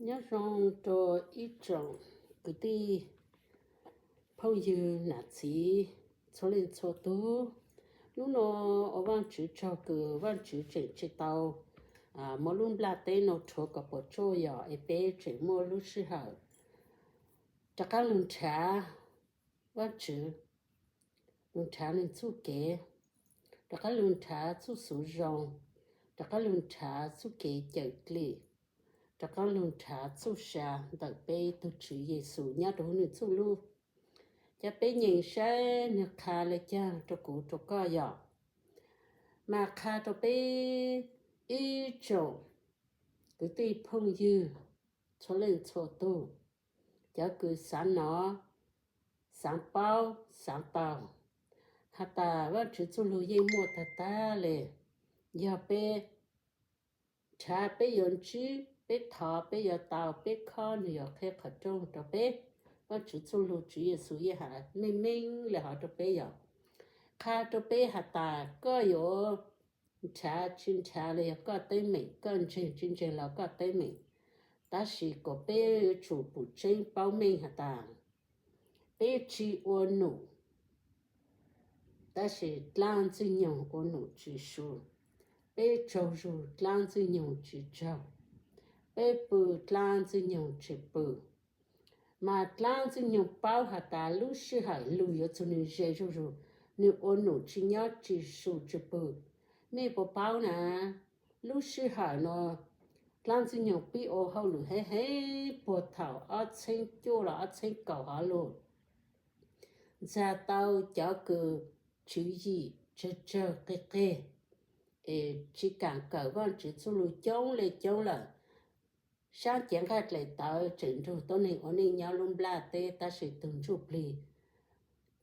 Nyob zoo rau ib tsoom kwv tij phooj ywg nam txiv txhua leej txhua tus. Hnub no ua Vajtswv tsaug kws Vajtswv tseem tsis tau muab lub nplaj teb no rhuav kom puas tsuaj yom, es peb tseem muaj lub sij hawm rov qab lug nrhav Vajtswv, lug nrhav nws txuj kev, rov qab lug nrhav txuj xuv zoo, rov qab lug nrhav txuj kev cawm dlim, rov qab lug nrhav txuj sa ntawm peb tug Tswv Yexus nyob rau hauv nws txuj lub. Cov peb nyeem saib nws qha le caag rau kuv rau koj yom. Mas qha rau peb ib tsoom kwv tij phooj ywg txhua leej txhua tug, cov kws xaav nov, xaav paub, xaav tau, has tas Vajtswv txuj lug yeej muaj tag tag le. Yog peb nrhav, peb yuav ntsib, peb thov, peb yuav tau, peb khob, nws yuav qheb qhov rooj rau peb. Vajtswv txuj lug Tswv Yexus yeej has meej meej le hov rau peb yom. Qha rau peb has tas koj yuav nrhav tsis nrhav los yog koj teeb meem, koj ntseeg tsis ntseeg los koj teeb meem, tab sis kom peb yuav tsum pum tseeb paub meej has tas peb tsis ua num, tab sis dlaab Ntxwg Nyoog ua num tsis su. Peb tsaug zug dlaab Ntxwg Nyoog tsis tsaug. Peb pw dlaab Ntxwg Nyoog tsis pw. Mas dlaab Ntxwg Nyoog paub has tas lub sij hawm lug yuav txug nws ze zuj zug, nws ua num tsis nyob tsis su tsis pw. Nej puas paub na, lub sij hawm no dlaab Ntxwg Nyoog pib ua hauj lwm heev heev puag thaum ob txheeb cuaj los ob txheeb kaum hov lug, ntxag tau cov kws tswv yim tsawg tsawg qig qig, es tsis kaam kawm Vaajtswv txuj lug coob le coob lawm. Saab cev nqaij dlaim tawv tseem nrug tuab neeg ua neej nyob lub nplaj teb, tab sis tug ntsuj plig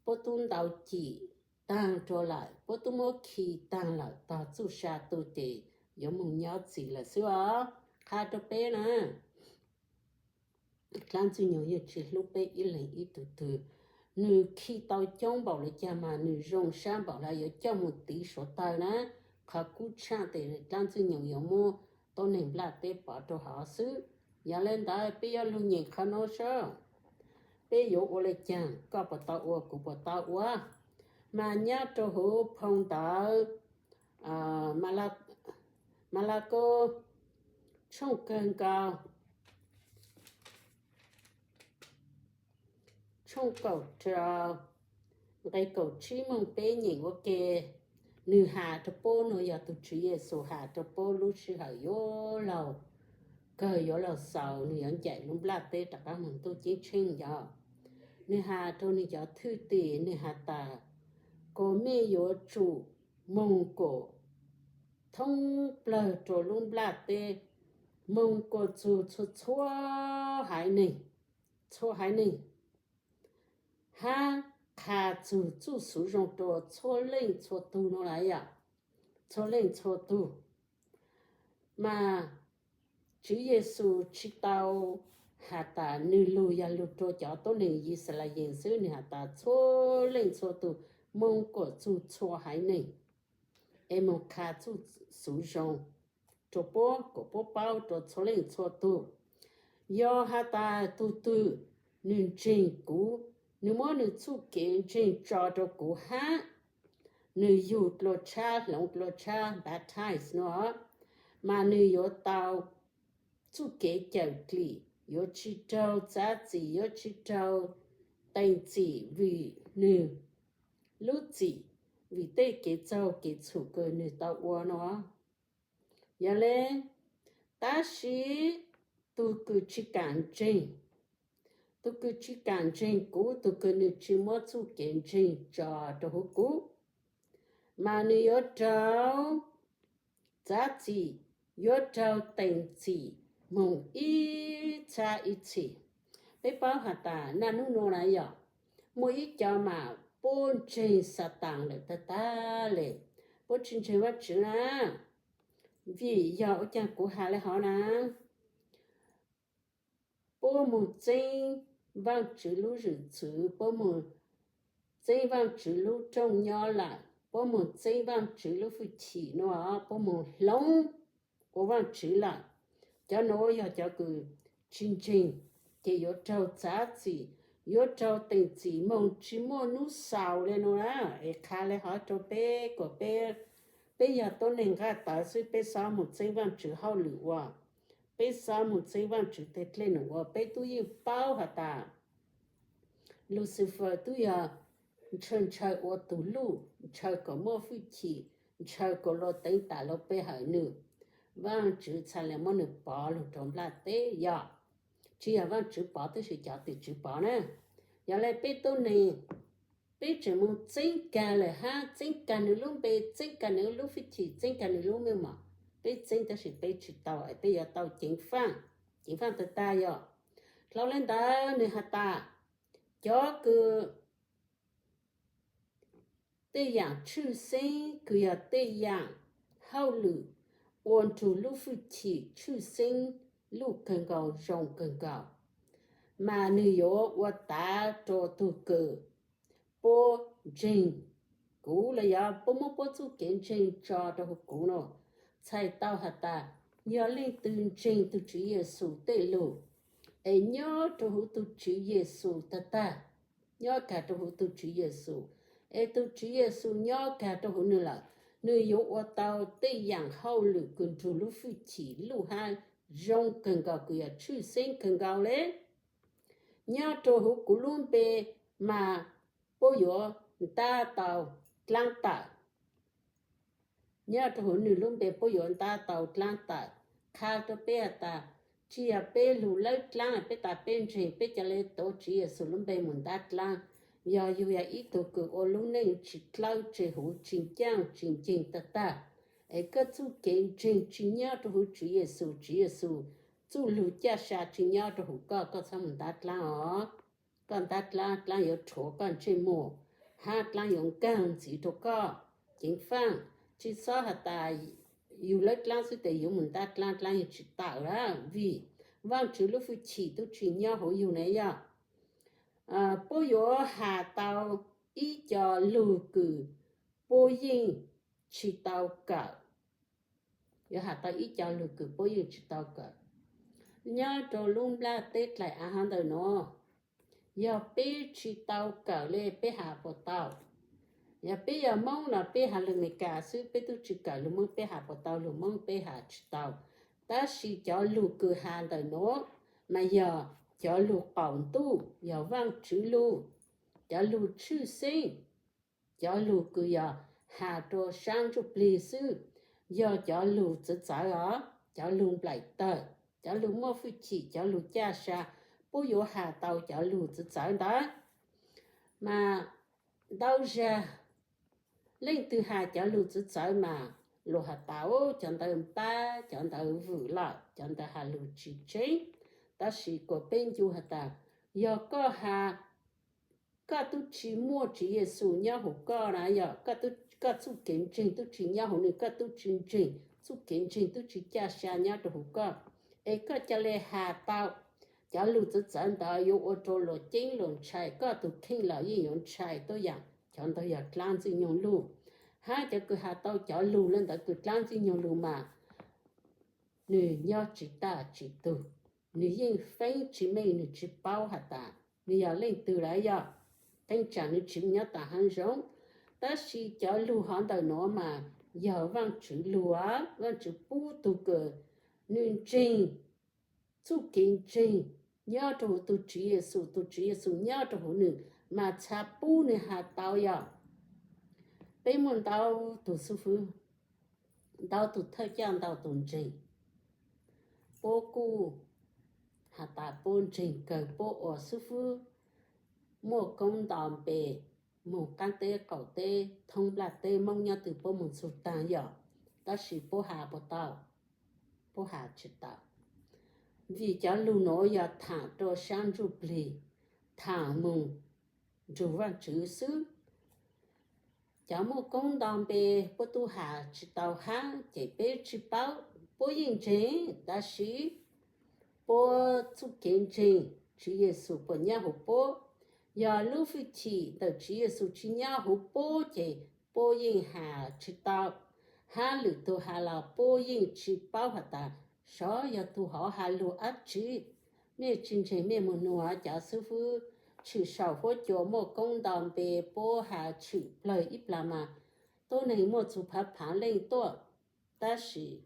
puab tub ntau cim taag rua lawm, puab tub muab khi taag lawm, tog txuj sa tu ces yuav moog nyob txim lawm xwb os. Qha rua peb na, dlaab Ntxwg Nyoog yeej tsis hlub peb ib leeg ib tug twg. Nws khi tau coob npaum le caag mas nws zoo sab npaum le yuav coj moog tiv suav tawg na. Qhov kub tshaaj tes dlaab Ntxwg Nyoog yuav muab tuab neeg nplaj teb pov rua hov xwb. Yog le ntawd peb yuav lug nyeem qhov nuav seb peb yuav ua le caag, koj puas tau ua, kuv puas tau ua. Mas nyob rua huv phoo ntawv Malakaus tshooj kawg nkaus, tshooj kaum rau nqe kaum tsib moog peb nyeem ua ke. Nwg has rua puab, nuav yog tug Tswv Yexus has rua puab lub sij hawm yuav luag kawg yuav luag xaus, nwg yuav ncaim lub nplaj teb rov qaab moog ntuj ceeb tsheej yog. Nwg has rua nwg cov thwj tim, nwg has tas, kuas mej yuav tsum moog kuas thoob plawg rua lub nplaj teb, moog kuas txug txhua txhua haiv neeg, txhua haiv neeg, hab qha txug txuj xuv zoo rua txhua leej txhua tug nuav lawm yom, txhua leej txhua tug. Mas Tswv Yexus tsis tau has tas nwg lug yog lug rua cov tuab neeg Yixalayees xwb, nwg has tas txhua leej txhua tug, moog kuas txug txhua haiv neeg, es moog qha txuj xuv zoo rua puab, kuas puab paub rua txhua leej txhua tug. Yog has tas tug twg nwg ntseeg kuv, nwg muab nwg txuj kev ntseeg tso rua kuv hab nwg yug dlua tshab, hloov dlua tshab, baptize nuav, mas nwg yuav tau txuj kev cawm dlim, yuav tsi raug txav txim, yuav tsi raug teem txim vim nwg lub txim, vim tej kev txaug kev txhum kws nwg tau ua nuav. Yog le, tab sis tug kws tsi kaam ntseeg, tug kws tsi kaam ntseeg kuv, tug kws nwg tsi muab txuj kev ntseeg tso rua huv kuv, mas nwg yuav raug txav txim, yuav raug teem txim moog ib txhab ib txhis. Peb paub has tas naj nub nuav na yog muaj ib co mas puab ntseeg Xaataas lawm tag tag le, puab tsi ntseeg Vaajtswv na. Vim yog ua caag kuv has le hov na? Puab moog txeeb Vaajtswv lub zwm txwv, puab moog txeeb Vaajtswv lub rooj nyob lawm, puab moog txeeb Vaajtswv lub fwj chim nuav, puab moog hloov ua vaajtswv lawm. Cov nuav yog cov kws tsis ntseeg, ces yuav raug txav txim, yuav raug teem txim moog tsis muaj hnub xaus le nuav na. Es qha le hov rua peb kuas peb, peb yog tuab neeg nqaj tawv xwb, peb xob moog txeeb Vaajtswv hauj lwm ua, peb xob moog txeeb Vaajtswv teg dlej num ua. Peb tub yeej paub has tas Lucifer tub yog ntshaw ntshaw ua tug luj, ntshaw kom muaj fwj chim, ntshaw kom luas teev tam luas pe hawm nwg. Vaajtswv txhaj le muab nwg pov lug rua nplaj teb yog, tsis yog Vaajtswv pov tab sis cov tim tswv pov na. Yog le peb tuab neeg, peb tseem moog txeeb kag lawm hab txeeb kag nwg lub npe, txeeb kag nwg lub fwj chim, txeeb kag nwg lub meej mom. Peb txeeb tab sis peb tsis tau, peb yuav tau ceev faaj, ceev faaj tag tag yog. Dlhau le ntawd nwg has tas cov kws tej yaam tshwj xeeb kws yog tej yaam hauj lwm ua nrug lub fwj chim tshwj xeeb luj kawg nkaus zoo kawg nkaus, mas nwg yuav ua tav rua tug kws puab ntseeg kuv los yog puab muab puab txuj kev ntseeg tso rua huv kuv no. Txhais tau has tas yog leej twg ntseeg tug Tswv Yexus tej lug, es nyob rua huv tug Tswv Yexus tag tag, nyob kag rua huv tug Tswv Yexus, es tug Tswv Yexus nyob kag rua huv nwg lawm, nwg yuav ua tau tej yaam hauj lwm kws nrug lub fwj chim luj hab zoo kawg nkaus kws yog tshwj xeeb kawg nkaus le. Nyob rua huv kuv lub npe mas puab yuav ntab tau dlaab tawm. Nyob rua huv nwg lub npe puab yuav ntab tau dlaab tawm. Qha rua peb has tas tsis yog peb lug lawb dlaab peb tas peb ntseeg peb ca le tuav Tswv Yexus lub npe moog ntab dlaab. Yog yug yog ib tug kws ua lub neej tsis dlawb tseg huv tsis ncaaj tsis nceeg tag tag, es koj txuj kev ntseeg tsis nyob rua huv Tswv Yexus, Tswv Yexus txuj lug caj sa tsis nyob rua huv koj, koj txhob moog ntab dlaab os. Koj ntab dlaab, dlaab yuav rhuav koj ntsej muag, hab dlaab yuav nkaag ntxiv rua koj. Ceev faaj, tsis xob has tas yug lawb dlaab xwb tes yug moog ntab dlaab, dlaab yug tsis tawm lawm, vim Vaajtswv lub fwj chim tub tsis nyob huv yug ne yog. Puab yuav has tau ib co lug kws puab yeej tsis tau kawm. Yuav has tau ib co lug kws puab yeej tsis tau kawm. Nyob rua lub nplaj teb dlaim av hov ntawm nuav, yog peb tsis tau kawm le peb has puas tau? Yog peb yog Moob los peb has lug Meskas xwb, peb tub tsis kawm lug Moob peb has puas tau lug Moob? Peb has tsis tau. Tab sis cov lug kws has ntawm nuav mas yog cov lug qaum ntuj, yog Vaajtswv lug, cov lug tshwj xeeb, cov lug kws yog has rua sab ntsuj plig xwb, yog cov lug txawv txawv os, cov lug nplaim tawg, cov lug muaj fwj chim, cov lug caj sa, puab yuav has tau cov lug txawv txawv ntawd. Mas ntau zag leej twg has cov lug txawv txawv mas luas has tas cov ntawd npab, cov ntawd vwm lawm, cov ntawd has lug tsis tseeb. Tab sis kuas peb ncu has tas yog koj has, koj tub tsis muaj Tswv Yexus nyob huv koj na, yog koj txuj kev ntseeg tub tsis nyob huv nwg, koj tub tsis ntseeg, txuj kev ntseeg tub tsis caj sa nyob rua huv koj, es koj ca le has tau cov lug txawv txawv ntawd yuav ua rua luas ceeb luas ntshai, koj tug kheej los yeej yuav ntshai tuab yaam. Cov ntawd yog dlaab Ntxwg Nyoog lug, hab cov kws has tau cov lug le ntawd kws dlaab Ntxwg Nyoog lug mas nwg nyob tsis tag tsis tug, nwg yeej feeb tsis meej, nwg tsis paub has tas nwg yog leej twg lawm, yog qee tsam nwg tsis nyob tas haav zoov. Tab sis cov lug hov ntawm nuav mas yog Vaajtswv lug, Vaajtswv pub tug kws nwg ntseeg, txuj kev ntseeg nyob rua huv tug Tswv Yexus, tug Tswv Yexus nyob rua huv nwg mas txha pub nwg has tau. Yog peb muaj ntau tug xib fwb, ntau tug thawj coj, ntau tug ntseeg, puab kuj has tas puab ntseeg kawg, puab ua xib fwb muaj koob nto npe, moog qaab teb qaum teb thoob nplaj teb, Moob nyob twg puab moog txug taag. Yog, tab sis puab has puas tau? Puab has tsis tau, vim cov lug nuav yog thaam rua sab ntsuj plig, thaam moog nrug Vaajtswv xwb. Cov muaj koob nto npe puab tub has tsis tau hab ces peb tsis paub. Puab yeej ntseeg, tab sis puab txuj kev ntseeg Tswv Yexus puas nyob huv puab? Yog lub fwj chim ntawm Tswv Yexus tsis nyob huv puab ces puab yeej has tsis tau, hab lwm tug has los puab yeej tsis paub has tas sov yog tug hov has lug dlaab tsi. Mej tsi ntseeg mej moog nug, cov xwb fwb tshwm saum huab cua muaj koob ntau npe, puab has tshwm plawg ib plag mas tuab neeg muaj txug phav phaav leej tuaj, tab sis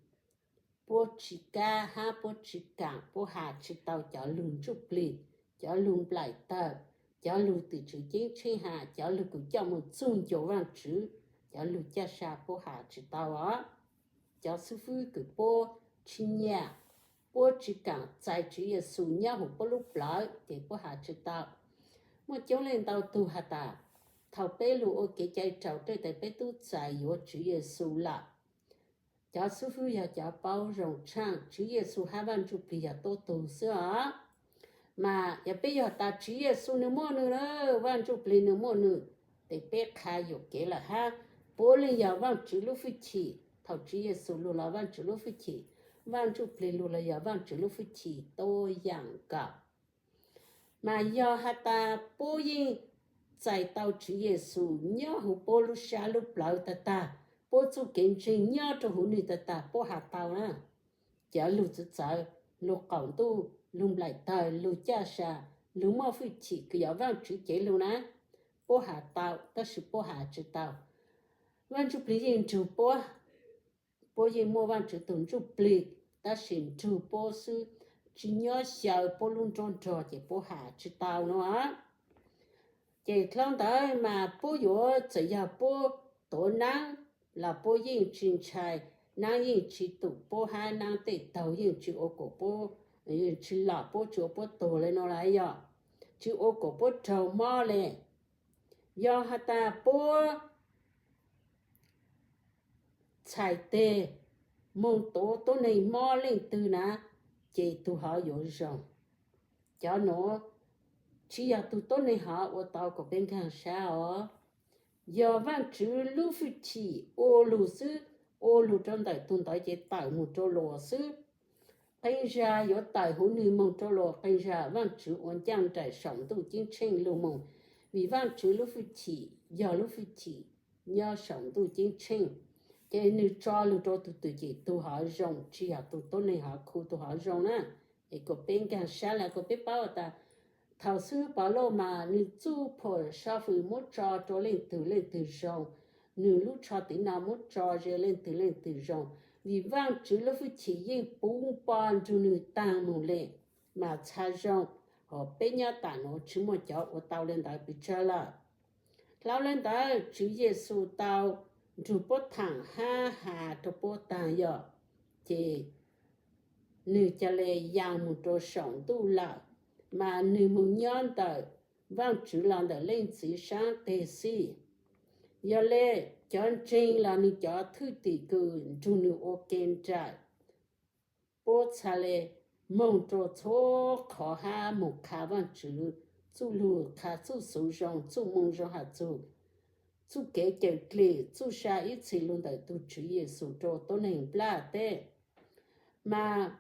puab tsi kaab hab puab tsi kaam, puab has tsi tau cov lug ntsuj plig, cov lug nplaim tawg, cov lug tim tswv ceeb tsheej has, cov lug kws coj moog txug ncua Vaajtswv, cov lug caj sa puab has tsi tau os. Cov xwb fwb kws puab tsi nyam, puab tsi kaam txais Tswv Yexus nyob huv puab lub plawv ces puab has tsi tau. Muaj coob leej ntau tug has tas, thaum peb lug ua kev cai raus tej tes peb tub txais yuav Tswv Yexus lawm. Cov xwb fwb yog cov paub zoo tshaaj, Tswv Yexus hab Vaaj Ntsuj Plig yog tuab tug xwb os. Mas yog peb yog tas Tswv Yexus nwg muaj nwg, Vaaj Ntsuj Plig nwg muaj nwg, tes peb qha yuam kev lawm hab. Puab leej yog Vaajtswv lub fwj chim, thaum Tswv Yexus lug los Vaajtswv lub fwj chim, Vaaj Ntsuj Plig lug los yog Vaajtswv lub fwj chim tuab yaam nkaus. Mas yog has tas puab yeej txais tau Tswv Yexus nyob huv puab lub sab lub plawv tag tag, puab txuj kev ntseeg nyob rua huv nwg tag tag, puab has tau na. Cov lug txawv txawv, lug qaum ntuj, lug nplaim tawg, lug caj sa, lug muaj fwj chim kws yog Vaajtswv cev lug na, puab has tau, tab sis puab has tsi tau. Vaaj Ntsuj Plig yeej nrug puab, puab yeej muaj Vaajtswv tug Ntsuj Plig, tab sis nrug puab xwb, tsi nyob xyaw puab lub nruab nrog ces puab has tsi tau no. Ces dlhau ntawd mas puab yuav txawm yog puab tuav naab los puab yeej tsi ntshai, naab yeej tsi tum puab hab naab tej taug yeej tsi ua kom puab, tsi lom puab, tsi ua puab tuag le no las yog, tsi ua kom puab raug mob le. Yog has tas puab txhais teg moog tuav tuab neeg mob leej twg na, ces tug hov yuav zoo. Cov nuav tsi yog tug tuab neeg hov ua tau kom peb nkaag sab os. Yog Vaajtswv lub fwj chim ua lug xwb, ua lug rua ntawm tug ntawd ces tawm moog rua luas xwb. Qee zag yuav tawm huv nwg moog rua luas, qee zag Vaajtswv ua ncaaj nraim saum ntuj ceeb tsheej lug moog, vim Vaajtswv lub fwj chim yog lub fwj chim nyob saum ntuj ceeb tsheej, ces nwg tso lug rua tug twg ces tug hov zoo, tsi yog tug tuab neeg hov khu tug hov zoo na. Es kom peb nkaag sab le kom peb paub tas, thaum xwb Pov Lauj mas nwg txuj phom sab fwm muab tso rua leej twg leej twg zoo, nwg lub tsho tiv no muab tso ze leej twg leej twg zoo, vim Vaajtswv lub fwj chim yeej puv npo nrug nwg taag moog le. Mas txha zoo, hos peb nyob tam nuav tsi muaj cov ua tau le ntawd pes tsawg lawm. Dlhau le ntawd Tswv Yexus tau nrug puab thaam hab has rua puab taag yog, ces nwg ca le yaa moog rua saum ntuj lawm, mas nwg moog nyob ntawm Vaajtswv los ntawm Leej Txiv saab teg xwb. Yog le, cov ntseeg los nwg cov thwj tim kws nrug nwg ua ke nraim, puab txha le moog rua txhua qhov hab moog qha Vaajtswv txuj lug, qha txuj xuv zoo, txuj moo zoo has txug txuj kev cawm dlim, txuj sa ib txhis lug ntawm tug Tswv Yexus rua tuab neeg nplaj teb. Mas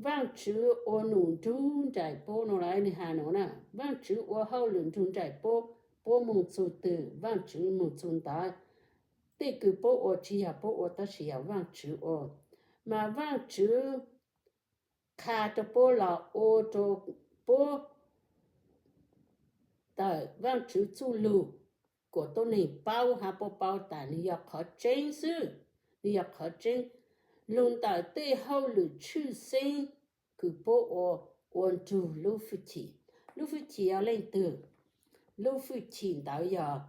Vaajtswv ua num nrug nraim puab no las nwg has nuav na, Vaajtswv ua hauj lwm nrug nraim puab, puab moog txug twg Vaajtswv moog txug ntawd. Tej kws puab ua tsi yog puab ua tab sis yog Vaajtswv ua. Mas Vaajtswv qha rua puab los ua rua puab tawm Vaajtswv txuj lug, kom tuab neeg paub hab puab paub tas nwg yog qhov tseeb xwb, nwg yog qhov tseeb. Lug ntawm tej hauj lwm tshwj xeeb kws puab ua, ua nrug lub fwj chim. Lub fwj chim yog leej twg? Lub fwj chim ntawd yog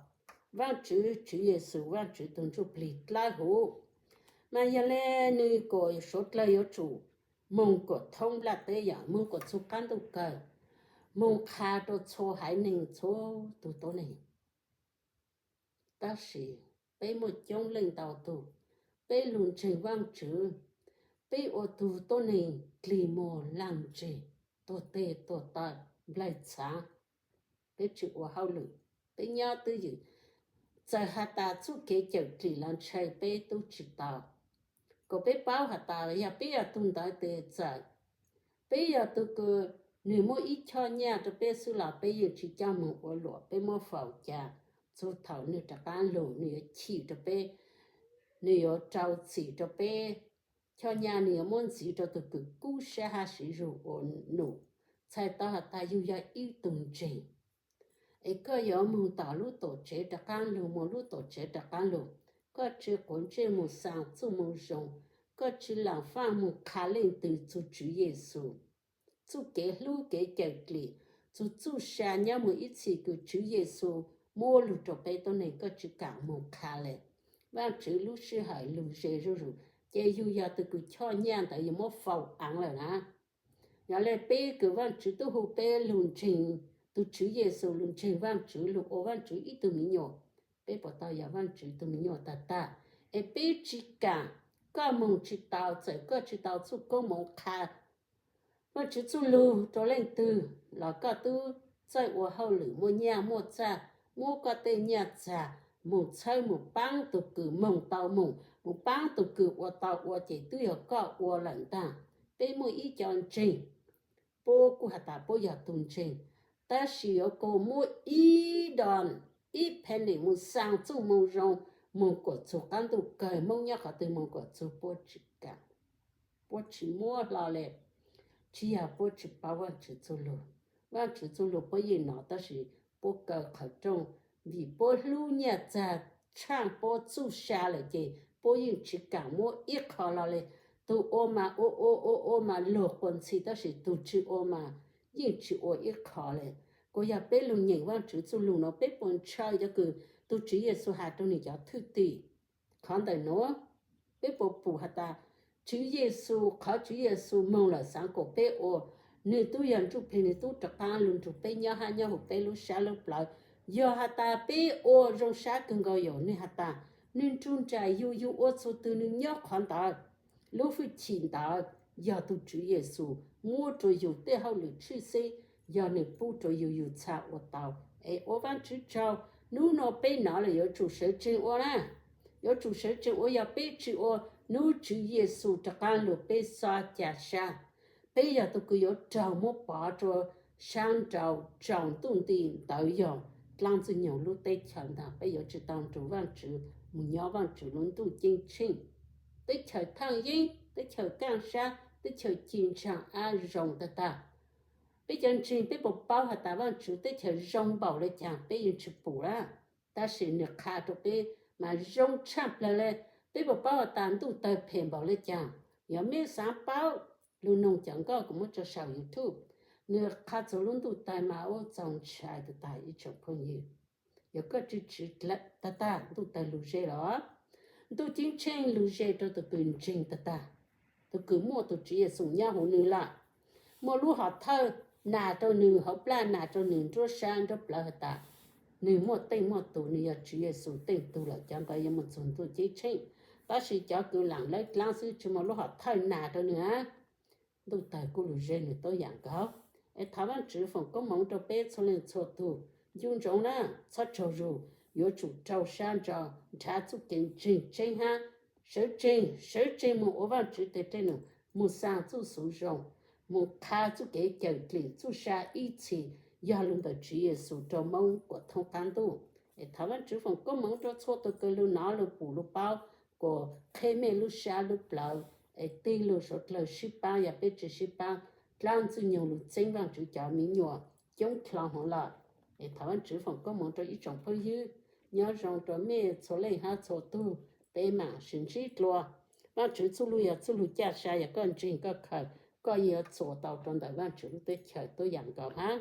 Vaajtswv, Tswv Yexus, Vaajtswv tug Ntsuj Plig dlawb huv. Mas yog le, nwg kom suav dlawg yuav tsum moog kom thoob nplaj teb, yog moog kom txug qaab ntuj kawg, moog qha rua txhua haiv neeg txhua tug tuab neeg. Tab sis peb muaj coob leej ntau tug, peb lug ntseeg Vaajtswv, peb ua tug tuab neeg dlig muag laag ntseg, tuag teg tuag taw, nplaig txhaav. Peb tsi ua hauj lwm, peb nyob twj ywm. Txawm has tas txuj kev cawm dlim los ntshai peb tub tsi tau. Kom peb paub has tas yog peb yog tug ntawd tes txawm peb yog tug kws nwg muab ib choj nyaj rua peb xwb los peb yeej tsi coj moog ua luam, peb muab faus ca txug thaum nwg rov qaab lug, nwg yuav chim rua peb, nwg yuav rau txim rua peb. Choj nyaj nwg yuav muab ntxiv rua tug kws kub sab hab siv zug ua num, txhais tau has tas yug yog ib tug ntseeg. Es koj yuav moog tom lub tuam tsev rov qaab lug, moog lub tuam tsev rov qaab lug, koj tsi quav ntsej moog xaa txuj moo zoo, koj tsi laam faaj moog qha leej twg txug Tswv Yexus, txuj kev hlub kev cawm dlim, txug txuj sa nyob moog ib txhis kws Tswv Yexus muab lug rua peb tuab neeg, koj tsi kaam moog qha le. Vaajtswv lub sij hawm lug ze zuj zus, ces yug yog tug kws choj nyaj ntawd yug muab faus aav lawm na. Yog le peb kws Vaajtswv tub hu peb lug ntseeg tug Tswv Yexus, lug ntseeg Vaajtswv, lug ua Vaajtswv ib tug miv nyuam, peb puas tau yog Vaajtswv tug miv nyuam tag tag? Es peb tsi kaam, koj moog tsi tau, txawm koj tsi tau txuj koob moov qha Vaajtswv txuj lug rua leej twg los koj tub txawj ua hauj lwm muaj nyaj muaj txag, muab koj tej nyaj txag moog txhawb moog paab tug kws moog tau moog, moog paab tug kws ua tau ua, ces tub yog koj ua lawm ntag. Peb muaj ib co ntseeg, puab kuj has tas puab yog tug ntseeg, tab sis yuav kag muab ib dollar, ib penny moog xaa txuj moo zoo, moog kuas txug qaab ntuj kawg, Moob nyob qhov twg moog kuas txug, puab tsi kaam, puab tsi muab hlo le. Tsi yog puab tsi paub Vaajtswv txuj lug, Vaajtswv txuj lug puab yeej nov, tab sis puab kaw qhawv rooj, vim puab hlub nyaj txag tshaaj puab txuj sa lawm ces puab yeej tsi kaam muab ib qho hlo le. Tug ua mas ua ua ua ua mas luag quas ntxhi, tab sis tug tsi ua mas yeej tsi ua ib qho le. Kuas yog peb lug nyeem Vaajtswv txuj lug nuav, peb puas ntshaw cov kws tug Tswv Yexus has rua nwg cov thwj tim? Qhov ntawm nuav, peb puas pum has tas Tswv Yexus, qhov Tswv Yexus moog lawm xaav kuas peb ua, nwg tub yog Ntsuj Plig, nwg tub rov qaab lug nrug peb nyob hab nyob huv peb lub sab lub plawv. Yog has tas peb ua zoo sab kawg nkaus, yog nwg has tas nwg nrug nraim yug, yug ua txug twg nwg nyob qhov ntawd. Lub hwj chim ntawd yog tug Tswv Yexus muab rua yug tej hauj lwm tshwj xeeb, yog nwg pub rua yug, yug txhaj ua tau. Es ua Vaajtswv tsaug, nub nua peb nov lawm yuav tsum sawv tsees ua na. Yuav tsum sawv tsees ua, yog peb tsi ua, nub Tswv Yexus rov qaab lug peb xob ca sab, peb yog tug kws yuav raug muab pov rua sab nraud tsaus ntuj nti, ntawd yog dlaab Ntxwg Nyoog lub teb chaws ntag. Peb yuav tsi tau nrug Vaajtswv moog nyob Vaajtswv lub ntuj ceeb tsheej, teb chaws thaaj yeeb, teb chaws kaaj sab, teb chaws ci ntsaag ab zoo tag tag. Peb cov ntseeg peb puas paub has tas Vaajtswv teb chaws zoo npaum le caag? Peb yeej tsi pum lawm, tab sis nwg qha rua peb mas zoo tshaj plawg le. Peb puas paub has tas ntuj tawg phem npaum le caag? Yog mej xaav paub, lug noog cov nkauj kuv muab tso sau YouTube, nwg qha txug lub ntuj tawg mas ua txaus ntshai tag tag ib tsoom phooj ywg. Yog koj tsi tsiv dlawm tag tag, ntuj tawg lug ze los? Ntuj ceeb tsheej lug ze rua tug kws ntseeg tag tag, tug kws muaj tug Tswv Yexus nyob huv nwg lawm. Muaj lub hom thawj nas rua nwg, hauv plag nas rua nwg, nruab sab nruab plawv has tas nwg muaj teej muaj tug, nwg yog Tswv Yexus teej tug lawm, cov ntawd yuav moog txug ntuj ceeb tsheej. Tab sis cov kws laam lawb dlaab xwb tsi muaj lub hom thawj nas rua nwg a, ntuj tawg kuj lug ze nwg tuab yaam nkaus. Es thov Vaajtswv foom koob moov rua peb txhua leej txhua tug. Ncu ntsoov na, txhob tsaug zug, yuav tsum rau sab ntso, nrhav txuj kev ntseeg tseeb hab sawv tsees, sawv tsees moog ua Vaajtswv teg dlej num, moog xaa txuj xuv zoo, moog qha txuj kev cawm dlim txuj sa ib txhis, yog lug ntawm Tswv Yexus rua Moob kuas thoob qaab ntuj. Es thov Vaajtswv foom koob moov rua txhua tug kws lug nov lug pum lug paub, kuas qheb mej lub sab lub plawv, es tig lug suav dlawg sib paab, yog peb tsi sib paab, dlaab Ntxwg Nyoog lug txeeb Vaajtswv cov miv nyuas coob dlhau huv lawm. Es thov Vaajtswv foom koob moov rua ib tsoom phooj ywg, nyob zoo rua mej txhua leej hab txhua tug, peb maam sib ntsib dlua. Vaajtswv txuj lug yog txuj lug caj sa, yog koj ntseeg koj khaws, koj yuav txuas tau rua ntawm Vaajtswv lub teb chaws tuab yaam nkaus hab.